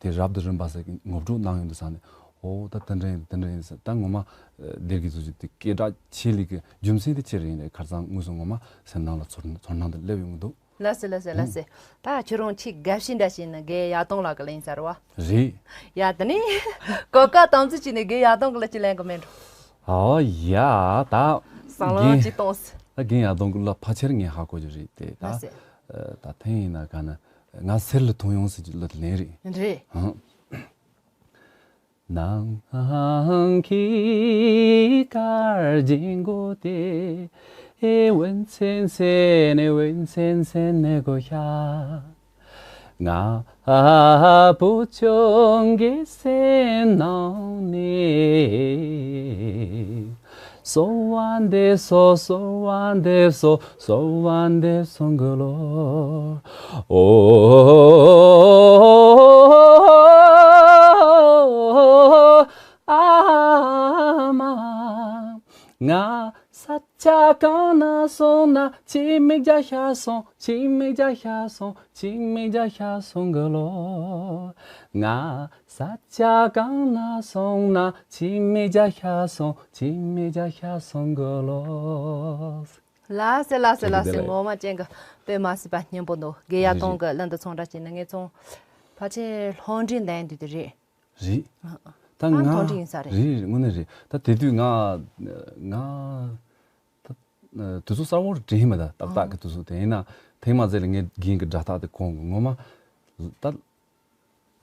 དེ་རབ་ཏུ་རིམ་པ་ཟེར་གི་ངོ་སྤྲོད་གནང་ཡོང་དུས་ས་ནས། ཨོ་ད་དེ་འདྲ་ཡིན་དེ་འདྲ་ཡིན་ཟེར། ད་ངོ་མ་སྡེ་དགེ་ཚོ་ཅིག་དེ་སྐད་གྲགས་ཆེ་ལི་གི་རྒྱུ་མཚན་དེ་ཅི་རེད་ཡིན་ནས་ཁར་སང་དངོས་སུ་ངོ་མ་སེམས་ནང་ལ་ཚོར་ཚོར་སྣང་དེ་སླེབས་ཡོང་གི་འདུག། ལགས་སེ་ལགས་སེ་ལགས་སེ། ད་ཁྱོད་རང་ཆེས་དགའ་བཤིས་འདྲ་བྱས་ན་རྒན་ཡག་སྟོང་ལགས་ཀྱི་ལན་ཟེར་བ། རེད། ཡ་དེ་ནི་གོ་སྐབས་དམ་འཛིན་བྱས་ནས་རྒན་ཡག་སྟོང་གི་ལ་ཅི་ལན་གི་མེད་འགྲོ། ཨོ་ཡ་ད་བསམ་བློ་རྒན་ཅིག་གཏོང་ཟེར། ད་རྒན་ཡག་སྟོང་གི་ལ་ཕལ་ཆེར་ངས་ཧ་གོ་རྒྱུ་རེད་དེ་ད། ལགས་སེ། ད་ཐེངས་ཡིན་ན་ག་ན་ང་གསེར་ལ་མཐོང་ཡོང་ཟེར་གྱི་ལ་དེ་ལན་རེད། རེད། ཧང་། ནམ་མཁའི་སྐར་རྒྱན་དགུ་སྟེ། འོད་མཚན་མཚན་ནས་འོད་མཚན་མཚན་ནས་གོ་ཤ། ང་བུ་ཆུང་གི་སེམས་ནང་ནས། གསོལ་བ་འདེབས་སོ་གསོལ་བ་འདེབས་སོ་གསོལ་བ་འདེབས་སོ་གི་ལོ། ཨོ། ཨ་མ། ང་ས་ཆ་གང་ན་སོང་ན་ཁྱིམ་མི་རྒྱ་ཤ་སོང་། ཁྱིམ་མི་རྒྱ་ཤ་སོང་། ཁྱིམ་མི་རྒྱ་ཤ་སོང་གི་ལོ། ང་ས་ཆ་གང་ན་སོང་ན་ཁྱིམ་མི་རྒྱ་ཤ་སོང་། ཁྱིམ་མི་རྒྱ་ཤ་སོང་གི་ལོ། ལགས་སེ་ལགས་སེ་ལགས་སེ། ངོ་མ་ཅན་གི་དཔེ་མ་སྲིད་པ་སྙན་པོ་འདུག། རྒན་ཡག་སྟོང་གི་གླུ་འདི་ཚོང་འདྲ་བྱས་ན་ངས་ཚོང་ཕལ་ཆེར་ལྷོ་འདྲེན་ལྡན་དུས་དེ་རེད། རེད། ཨ། ད་ཨ་ང་མཐོང་གྲི་ཡིན་ས་རེད། རེད་རེད། དངོས་གནས་རེད། ད་དེ་དུས་ང་ང་ད་དུས་ཚོད་གསར་བོར་དྲན་མེད། ད་ཏག་ཏག་གི་དུས་ཚོད་དེ་ཡིན་ན་ཐེངས་མ་ཟེར་ལ་ངས་རྒན་གི་སྒྲ་ཐག་དེ་གོང་གི་ངོ་མ་ད་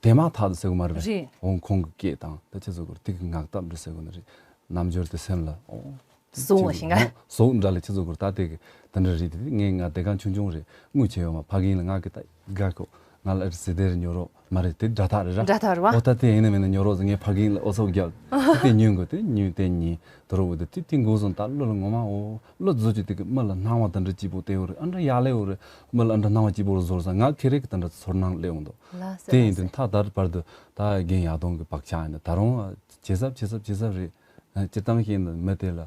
དེ་མ་ཐག་ཏུ་ཟེར་གི་མ་རེད་པས། རེད། འོང་ཁོང་གི་སྐད་དང་ད་ཁྱེད་ཚོ་གི་དེ་གི་ངག་སྟབས་འདྲ་ཟེར་གི་ནི་རེད། རྣམ་འགྱུར་དེ་སེམས་ལ་འོང་། ཟུག་བ་ཞིག་ཨ། ཟུག་འདྲ་ལ་ཁྱེད་ཚོ་གི་ད་དེ་གི་དེ་འདྲ་རེད། དེ་ངས་ང་དེ་གང་ཆུང་ཆུང་རེད། དངུལ་ཆེ་ཡོད་མ་ཕ་གིན་ལ་ང་གི་ད་དགའ་ཁོ་ང་ལ་ཨེ་ཟི་དེར་ཉོ་རོགས། མ་རེད། དེ་སྒྲ་ཐག་རེད་ར། སྒྲ་ཐག་རེད་བ། ཨོ་ད་དེ་ཡིན་ན་མིན་ན་ཉོ་རོགས་ཟེར། ངས་ཕ་གིན་ལ་ཨོ་ཚོགས་རྒྱབ། དེ་ཉོས་དགོས། དེ་ཉོས་དེ་ཉོས་དོ་རོ་འོ་དེ་དེ་དེ་འགོ་སོང་། ད་གླུ་ལ་ངོ་མ་འོ་གླུ་བཟོ་རྒྱུ་དེ་གི་མི་ལ་སྣང་བ་དེ་འདྲ་སྐྱིད་པོ་དེ་འོ་རེད། ཨ་འདྲ་ཡག་ལེ་འོ་རེད། མི་ལ་ཨ་འདྲ་སྣང་བ་སྐྱིད་པོ་རེ་བཟོ་རེད་ས། ང་ཁེ་རེ་གི་དེ་འདྲ་ཚོར་སྣང་སླེབས་འོང་དོ། ལགས་སེ་དེ་ཡིན་ལགས་དུས་སེ། མཐའ་དར་བར་དུ་ད་རྒན་ཡག་སྟོང་གི་བག་ཆགས་ཡིན་ན་ད་རུང་ཇེ་ཟབ་ཇེ་ཟབ་ཇེ་ཟབ་རེད། སྤྱིར་བཏང་བཤད་ན་མི་དེ་ལ་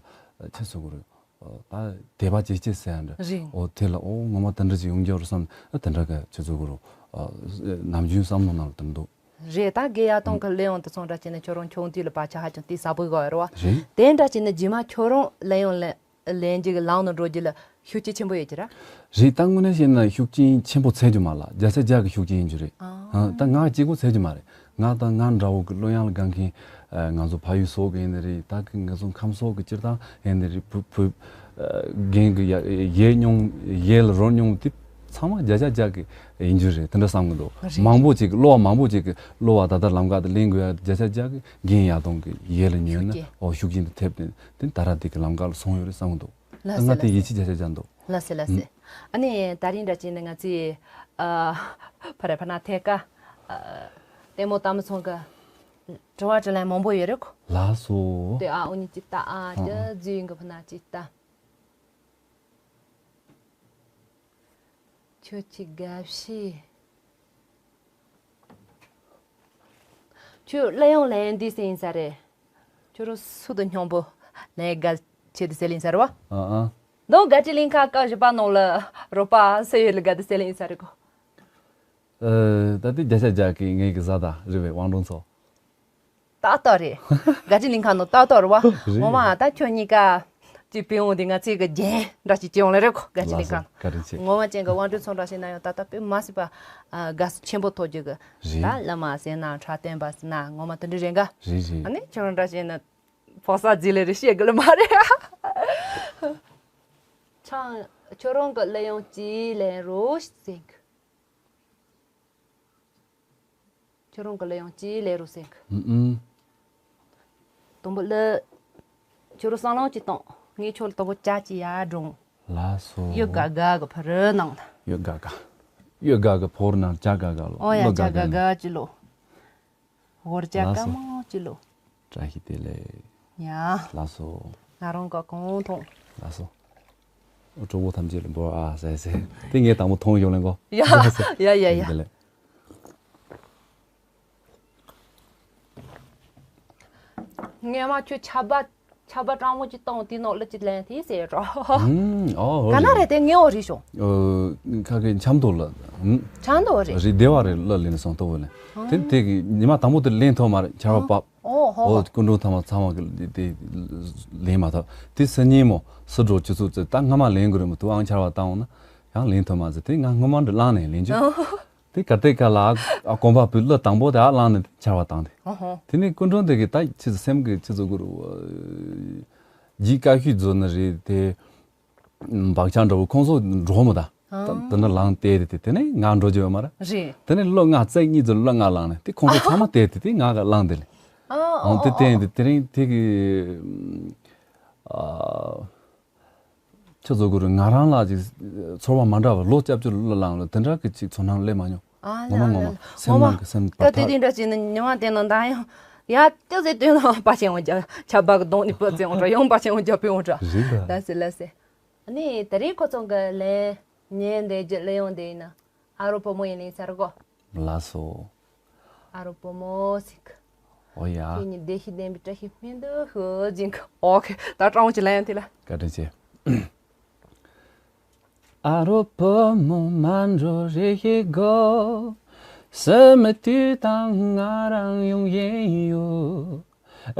ཆེ་ཚོ་གི་རེད། ད་དད་པ་ཇེ་ཆེ་ཟེར་ཡ་འདྲ། རེད། ཨོ་དེ་ལ་ཨོ་ངོ་མ་དེ་འདྲ་ཅིག་ཡོང་རྒྱུ་རེད་བསམ། ཨ་དེ་འདྲ་ག་ཁྱེད་ཚོ་གི་རུ་ཨ་ནམ་རྒྱུན་བསམ་བློ་ནང་ལ་དེ་འདུག། རེད། ད་རྒན་ཡག་སྟོང་གི་གླུ་དབྱངས་དེ་ཚོ་འདྲ་བྱས་ན་ཁྱོད་རང་ཆུང་དུས་ལ་བག་ཆགས་ཧ་ཅང་དེ་ཟབ་པོ་ཡོད་རེད་བ། རེད། དེ་འདྲ་བྱས་ན་རྗེས་མ་ཁྱོད་རང་གླུ་དབྱངས་ལེན་ལེན་རྒྱུ་གི་ལམ་ནང་འགྲོ་རྒྱུ་ལ་ཤུགས་རྐྱེན་ཆེན་པོ་ཡོད་ཀྱི་ར། རེད། ད་དངོས་གནས་བཤད་ན་ཤུགས་རྐྱེན་ཆེན་པོ་འཚོལ་རྒྱུ་མ་རེད། བརྒྱ་ཆ་བརྒྱ་གི་ཤུགས་རྐྱེན་ཡིན་རྒྱུ་རེད། ཨ། ཨ་ད་ང་གཅིག་པོ་འཚོལ་རྒྱུ་མ་རེད། ང་དང་ང་འདྲ་བོ་གི་གླུ་དབྱངས་ལ་དགའ་མཁན་ཨ་ང་ཚོ་ཕ་ཡུལ་སོགས་གི་ཡིན་ནི་རེད། ད་གི་ང་ཚོ་ཁམས་སོགས་གི་སྤྱིར་བཏང་ཡིན་ནི་རེད། བུ་བུ་ཨ་རྒན་གི་ཡ་ཡས་མྱོང་ཡས་ལ་རོལ་མྱོང་དེ་ཚང་མ་བརྒྱ་ཆ་བརྒྱ་གི་ཡིན་རྒྱུ་རེད། དེ་འདྲ་བསམ་གི་འདུག། རེད། མང་པོ་ཅིག་གི་གླུ་བ་མང་པོ་ཅིག་གི་གླུ་བ་ད་ལྟ་ལམ་ཁ་དུ་ལེན་དགོས་ཡ་བརྒྱ་ཆ་བརྒྱ་གི་རྒན་ཡག་སྟོང་གི་ཡས་ལ་ཉོས་ན་ཤུགས་རྐྱེན། ཨོ་ཤུགས་རྐྱེན་དེ་ཐེབས་ཏེ་དེ་ད་ར་དེ་གི་ལམ་ཁ་ལ་སོང་ཡོད་རེད་བསམ་གི་འདུག། ལགས་སེ་ང་དེ་ལགས་སེ། ཡིད་ཆེས་བརྒྱ་ཆ་བརྒྱ་འདུག། ལགས་སེ་ལགས་སེ། ཨ་ནི་ད་རིང་འདྲ་བྱས་ན་ང་ཚོས་ཨ་ཕ་ར་ཕ་ན་ཐད་ཀ་ཨ་ལྟད་མོ་ལྟ་མི་ཚང་གི་དྲི་བ་དྲིས་ལན་མང་པོ་ཡོད་རེད་ཁོ། ལགས་སོ། དེ་ཨ་འུ་གཉིས་ཅིག་ལྟ། ཨ་ཨ་ཅི་ཨ་རྫུན་གི་ཕ་ན་ཅིག་ལྟ། ཁྱོད་ཀྱི་དགའ་བཤེས། ཁྱོད་གླུ་དབྱངས་ལེན་དུས་ཟེར་ཡིན་ས་རེད། ཁྱོད་རང་སུ་དང་སྙིང་པོ་ལེན་དགའ་ཆེད་དུ་ཟེར་ཡིན་ས་རེད་བ། ཨ་ཨ། མདང་དགའ་སྤྲོའི་གླིང་ཁ་སྐབས་བཞི་པ་ནང་ལ་རོགས་པ་སེ་ཡོད་ལ་དགའ་བདེ་སེ་ལེ་ཡིན་ས་རེད་གོ། ཨ། ད་ལྟའི་བརྒྱ་ཆ་བརྒྱ་གི་ངེད་ཀྱི་བཟའ་ཟླ་རེད་པས་དབང་སྒྲོན་ཚོ། ཏག་ཏག་རེད། དགའ་སྤྲོའི་གླིང་ཁ་ནང་ཏག་ཏག་རེད་བ། རེད། ངོ་མ་ད་ཁྱོད་གཉིས་ཀ་ཅིག་བུད་འོང་དེ་ང་ཚོའི་གི་རྒྱན་འདྲ་ཞིག་བྱེད་ཡོང་ལེ་རེད་གོ། དགའ་སྤྲོའི་གླིང་ཁ་ལགས་སོ། བཀའ་དྲིན་ཆེ། ངོ་མ་ཅན་གི་དབང་སྒྲོན་ཚོ་འདྲ་ཞིག་ན་ཡང་ད་ལྟ་དཔེ་མ་སྲིད་པ་དགའ་བསུ་ཆེན་པོ་ཐོབ་རྒྱུ་གི། རེད། ད་བླ་མ་ཟེར་ན་འཁྲབ་སྟོན་པ་ཟེར་ན་ངོ་མ་དེ་འདྲ་རེད་འགའ། རེད་རེད། ཨ་ནི་ཁྱོད་རང་འདྲ་ཞིག་ན་ཕོ་གསར་རྫི་ལེ་རེ་བཤད་དགོས་ལེ་མ་རེད། ཆང་ཁྱོད་རང་གི་གླུ་དབྱངས་ཅིག་ལེན་རོགས་ཟེར་གི། ཁྱོད་རང་གི་གླུ་དབྱངས་ཅིག་ལེན་རོགས་ཟེར་གི། ཨུམ་ཨུམ། དང་པོ་གླུ། ཁྱོད་རང་བསམ་བློ་ཅིག་བཏང་། ངས་ཁྱོད་ལ་དང་པོ་ཇ་ཅིག་ཡར་སྒྲོན། ལགས་སོ། གཡུ་དགའ་དགའ་གི་ཕོ་རོག་ནང་ལ། གཡུ་དགའ་དགའ། གཡུ་དགའ་གི་ཕོ་རོག་ནང་ཇ་དགའ་དགའ་ལོ། ཨོ་ཡ། གླུ་ཇ་དགའ་དགའ་དགའ་ནང་ཅིག་ལོ། ཧོར་ཇ་ལགས་སོ། དཀར་མོ་ཅིག་ལོ། བཀྲ་ཤིས་བདེ་ལེགས། ཡ། ལགས་སོ། ང་རང་གི་གོང་མཐོང་། ལགས་སོ། ཨོ། གྲོགས་པོ་ཐམས་ཅད་ལ་འབོད་ཨ་ཟེར་ཟེར། དེ་ངས་དང་པོ་མཐོང་ཡོང་ལེ་གོ། ཡ་ཡ་ཡ་ཡ། བདེ་ལེགས། ངས་མ་ཁྱོད་ཆར་པ་ཆར་པ་གྲང་མོ་ཅིག་བཏང་དེ་ནང་གླུ་ཅིག་ལེན་དེ་ཟེར་རོ། ཨུམ། ཨོ། ག་ན་རེད་དེ་ངས་འོ་རེད་ཤོག། ཨོ། ཁ་གི་ཆབ་མདོ་ལ། ཨུམ། ཆབ་མདོ་རེད། རེད། སྡེ་བ་རེད། གླུ་ལེན་སོང་ལྟ་བུ་ལེན། དེ་དེ་གི་ཉི་མ་དང་པོ་དེ་ལེན་ཐུབ་མ་རེད། ཆར་པ་བབས། ཨོ་ཧོ། ཨོ། སྐུ་མགྲོན་ཚང་མ་ཚང་མ་གི་དེ་ལེན་མ་ཐུབ། དེ་སང་ཉིན་མོ་སུ་འགྲོ་ཆུ་ཚོད་ཙེ་ད་སྔ་མ་ལེན་དགོས་རེད་མ་གཏོགས་ཨང་ཆར་པ་བཏང་འོང་ན་ཡང་ལེན་ཐུབ་མ་ཟེར། དེ་ང་སྔོན་མ་འདྲ་བླངས་ནས་ལེན་རྒྱུ། དེ་གར་དེ་ག་ལ་ཨ་གོམ་པ་བུ་གླུ་དང་པོ་དེ་ཨ་བླངས་ནས་ཆར་པ་བཏང་དེ། ཨོ་ཧོ། དེ་ནས་སྐུ་མགྲོན་དེ་གི་ད་ཆི་ཟེར་སེམས་ཀྱི་ཆི་ཟེར་དགོས་རུ། ལྗིད་དཀའ་ཤོས་བཟོ་ནི་རེད་དེ། བག་ཆགས་འདྲ་བོ་ཁོང་ཚོ་འགྲོ་མོ་ད། ཨང་། དེ་འདྲ་ལངས་བལྟས་ཏེ་དེ་ནས་ང་འགྲོ་རྒྱུ་ཡོད་མ་རེད། རེད། དེ་ནས་གླུ་ལྔ་བརྩེགས་གཉིས་ཙམ་གླུ་ལྔ་ལངས་ནས་དེ་ཁོང་ཚོ་ཚང་མ་བལྟས་ཏེ་དེ་ང་ག་ལངས་དེ་ལས། ཨང་། ཨང་། དེ་བལྟས་ཏེ་དེ་རིང་དེ་གི། ཨ། ཁྱོད་ཚོ་གུ་རུ་ང་རང་ལ་ཅིག་ཚོར་བ་མ་འདྲ་བ་ལོ་སྐྱབས་བཅོལ་གླུ་ལངས་ལ་དེ་འདྲ་གི་ཅིག་ཚོར་སྣང་སླེབས་མ་མྱོང་། ཨ། ངོ་མ་ངོ་མ་སེམས་ནང་གི་སེམས་བར་ད་དེ་ཐག་དེ་འདྲ་བྱས་ན་ཉི་མ་དེ་ནང་ད་ཡང་ཡ་ཏོག་ཙེ་ལྟོས་ན་པ་ཆེན་འོང་རྒྱ་ཆ་བག་གི་གདོང་ནས་པ་ཙེ་འོང་འདྲ་ཡང་པ་ཆེན་འོང་རྒྱ་པེ་འོང་འདྲ། རེད་ད། ལ་སེ་ལ་སེ། ཨ་ནི་དེ་རིང་ཁོ་ཚོ་གི་ལན་ཉན་འདེད་རྒྱུ་གླུ་དབྱངས་དེ་ཡིན་ན་ཨ་རོ་བུ་མོ་ཡིན་ལིན་ས་རུ་གོ། ལགས་སོ། ཨ་རོ་བུ་མོ་ཟིག། ཨོ་ཡ། ཁྱེད་ཉིད་བདེ་སྐྱིད་ལྡན་པའི་བཀྲ་ཤིས་སྨོན་འདུན་ཞུ་ཅིང་། ཨོ་ཁེ། ད་སྤྲང་བོ་ཅིག་ལན་ཡང་དེ་ལ། བཀའ་དྲིན་ཆེ། 阿罗伯姆曼卓热耶狗，什么地方俺人永远有，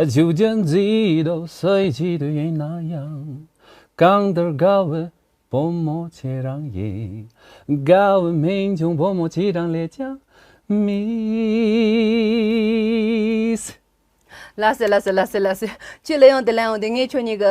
就像基督随基督也那样，刚得高位。 བུ་མོ་ཁྱེད་རང་ཡིན། དགའ་བའི་མིང་བྱུང་བུ་མོ་ཁྱེད་རང་ལས་ཀྱང་མིས། ལགས་སེ་ལགས་སེ་ལགས་སེ་ལགས་སེ། ཁྱོད་ལས་ཡོང་དེ་ལས་ཡོང་དེ་ངས་ཁྱོད་གཉིས་ཀྱི་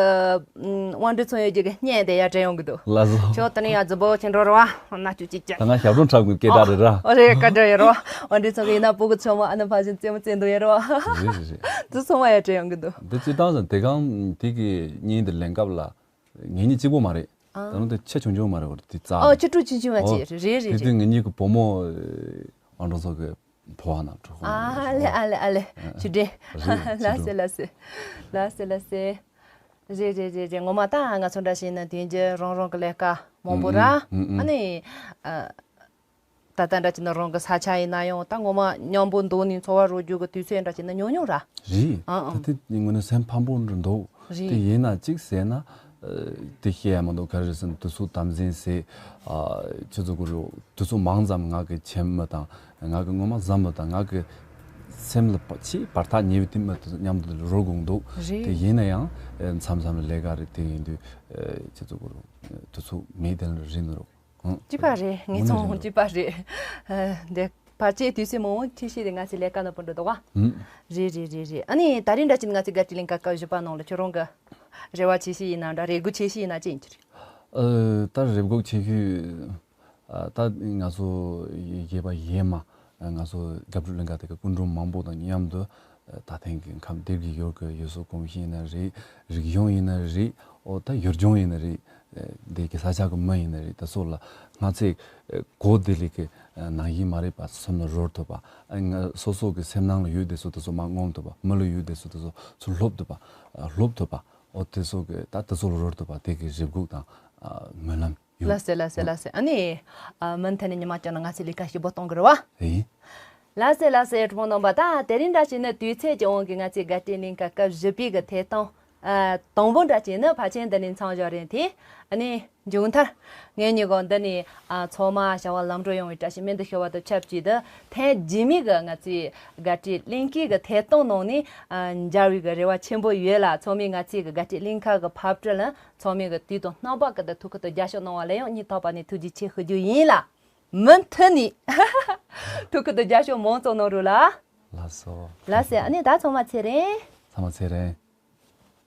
དབང་འདུས་ཚོང་ཡོད་ཀྱི་བརྙན་དེ་ཡར་དྲན་ཡོང་གི་འདུག། ལགས་སོ། ཁྱོད་དེ་ནས་ཡར་རྫི་བོ་ཆེན་འགྲོ་ར་བ་ན་ཆུ་ཅིག་ཅག། ད་ང་ཞབས་བྲོ་འཁྲབ་དགོས་སྐད་གྲགས་རེད་ར། ཨོ་རེད་བཀའ་དྲིན་ཡོད་ར་བ། དབང་འདུས་ཚོང་གི་ཡིན་ན་སྤུ་གུ་ཚོ་མོ་ཨ་ནི་ཕ་བཞིན་རྩེད་མོ་རྩེ་འདུག་ཡོད་ར་བ། རེད་རེད་རེད། དེ་ཚོ་མོ་ཡར་དྲན་ཡོང་གི་འདུག། འདི་སྤྱིར་བཏང་ཙམ་དེ་གང་དེ་གི་བརྙན་དེ་ལེན་སྐབས་ལ། ངེད་གཉིས་གཅིག་པོ་མ་རེད། ཨ། ད་ནང་དེ་ཆེ་ཆུང་ཆུང་མ་རེད་བར་དེ་རྩ་ཨོ་རེད། ཆེ་ཕྲ་ཆུང་ཆུང་མ་ཨོ། ཅིག་རེད་རེད་དེ་དུས་རེད། ངེད་གཉིས་ཀྱི་བུ་མོ། ཨ་འགྲོ་ཚོ་གི་ཕོ་བ་ན་གྲོགས་ཨ་ལེ་ཨ་ལེ་ཨ་ལེ། ཨ། ཆུ་འདྲེ། རེད། ལ་སེ་ལ་སེ། ལ་སེ་ལ་སེ། རེད་རེད་རེད་རེད། ངོ་མ་ད་ང་ཚོ་འདྲ་ཞིག་ན་དེང་རྒྱུ་རང་རང་གི་ལས་ཀ་མང་པོ་ར། ཨ་ནི། ཨ། ད་ལྟ་འདྲ་བྱས་ན་རང་གི་ས་ཆ་ཡིན་ན་ཡང་ད་ངོ་མ་མཉམ་པོ་འདུག་ནས་འཚོ་བ་རོལ་རྒྱུ་གི་དུས་ཚོད་འདྲ་བྱས་ན་ཉུང་ཉུང་ར། རེད། ཨང་ཨང་། ད་དེ་ངོས་ནས་སེམས་ཕམ་པོ་འདྲ་འདུག། རེད། དེ་ཡིན་ན་གཅིག་ཟེར་ན། ཨ། དེ་བཤད་ཡ་མ་འདུག་ག་རེ་ཟེར་ན་དུས་ཚོད་དམ་འཛིན་ཟེར། ཨ། ཁྱེད་ཚོ་གུ་རུ་དུས་ཚོད་མང་ཙམ་ང་གི་ཁྱིམ་མི་དང་ང་གི་ངོ་མ་བཟའ་མི་དང་ང་གི་སེམས་ལ་ཕ་ཆེས་བར་ཐག་ཉེ་བའི་དེ་མི་དེ་ཚོ་མཉམ་དུ་རོལ་དགོས་འདུག། རེད། དེ་ཡིན་ན་ཡང་མཚམས་མཚམས་ལ་ལས་ཀ་རེད་དེ་ཡིན་དུས་ཁྱེད་ཚོ་གུ་རུ་དུས་ཚོད་མེད་དེ་ལ་རིན་རོགས། ཨང་། གཅིག་པ་རེད། ངེད་ཚོ་དངོས་གནས་གཅིག་པ་རེད། ཨ། འདི་ཕལ་ཆེར་དུས་ཚོད་མང་པོ་ཁྱེད་ཤེས་དེ་ང་ཚོའི་ལས་ཀ་ནང་པོ་འགྲོ་འདུག་བ། ཨང་། རེད་རེད་རེད་རེད། ཨ་ནི་ད་རིང་འདྲ་བྱས་ན་ང་ཚོའི་དགའ་སྤྲོའི་གླིང་ག་སྐབས་བཞི་པ་ནང་ལ་ཁྱོད་རང་གི་རེ་བ་ཆེ་ཤོས་ཡིན་ན་འདྲ་རེ་སྒུག་ཆེ་ཤོས་ཡིན་ན་ཅི་ཡིན་གྱི་རེད། ཨ། ད་རེ་སྒུག་ཆེ་ཤོས། ཨ། ད་ང་ཚོ་གཞས་པ་གཞས་མ་ང་ཚོ་དགའ་སྤྲོའི་གླིང་ག་དེ་ག་སྐུ་མགྲོན་མང་པོ་དང་མཉམ་དུ། ད་ཐེངས་ཀྱི་ཁམས་སྡེ་དགེ་ཡུལ་གྱི་ཡུལ་སྲོལ་གོམས་གཤིས་ཡིན་ན་རེད། རིག་གཞུང་ཡིན་ན་རེད། ཨོ་ད་ཡུལ་ལྗོངས་ཡིན་ན་རེད། འདི་གི་ས་ཆ་གི་མི་ཡིན་ན་རེད། ད་སོགས་ལ་ང་ཚོས་གོ་བདེ་ལེགས་ཀྱི་ནང་བཞིན་མ་རེད་པ་སེམས་ལ་རོལ་ཐུབ་པ། ང་སོ་སོ་གི་སེམས་ནང་ལ་ཡོད་དེ་ཚོ་དེ་ཚོ་མ་ངོམ་ཐུབ་པ། མི་ལ་ཡོད་དེ་ཚོ་དེ་ཚོ་ཚུར་སློབ་ཐུབ་པ། སློབ་ཐུབ་པ། ཨོ་དེ་ཚོ་གི་ད་དེ་ཚོ་ལ་རོལ་ཐུབ་པ་དེ་གི་རེ་སྒུག་དང་སྨོན་ལམ། ཡོད། ལགས་སེ་ལགས་སེ་ལགས་སེ། ཨ་ནི། ཨ། མུ་མཐུད་ནས་ཉི་མ་བསྐྱངས་ན་ང་ཚོའི་ལས་ཀ་ཞིབ་པོ་གཏོང་གི་རེད་བ། ཨེ། ལགས་སེ་ལགས་སེ་གྲོགས་པོ་རྣམ་པ། ད་དེ་རིང་འདྲ་བྱས་ན་དུས་ཚོད་ཀྱི་དབང་གིས་ང་ཚོའི་དགའ་སྤྲོའི་གླིང་ག་སྐབས་བཞི་པའི་གི་ཐད་གཏོང་ ཨ། དང་པོ་འདྲ་བྱས་ནི་ཕལ་ཆེར་འདི་ནས་མཚམས་བཞག་རན་ཏེ། ཨ་ནི་མཇུག་མཐར་ངེད་གཉིས་ཀ་འདི་ནས། ཨ། ཚང་མ་བྱ་བ་ལམ་འགྲོ་ཡོང་བའི་བཀྲ་ཤིས་སྨོན་འདུན་ཞུ་བ་དང་ཆབས་ཅིག་ཏུ། ཐེངས་རྗེས་མའི་གི་ང་ཚོའི་དགའ་སྤྲོའི་གླིང་ཁའི་གི་ཐད་གཏོང་ནང་ནས། ཨ། མཇལ་བའི་གི་རེ་བ་ཆེན་པོ་ཡོད་ལ། ཚང་མས་ང་ཚོའི་གི་དགའ་སྤྲོའི་གླིང་ཁ་གི་ཕབ་སྒྲིག་ལ་ཚང་མས་གི་དུས་དང་རྣམ་པ་ཀུན་ཏུ་ཐུགས་ཁུར་དང་རྒྱབ་སྐྱོར་གནང་བ་ལ་ཡང་སྙིང་ཐག་པ་ནས་ཐུགས་རྗེ་ཆེ་ཞུ་རྒྱུ་ཡིན་ལ། མུ་མཐུད་ནས་ཐུགས་ཁུར་དང་རྒྱབ་སྐྱོར་མང་ཙམ་གནང་རོགས་ལ། ལགས་སོ། ལགས་སེ། ཨ་ནི་ད་ཚང་མ་ཚེ་རིང་། ཚང་མ་ཚེ་རིང་།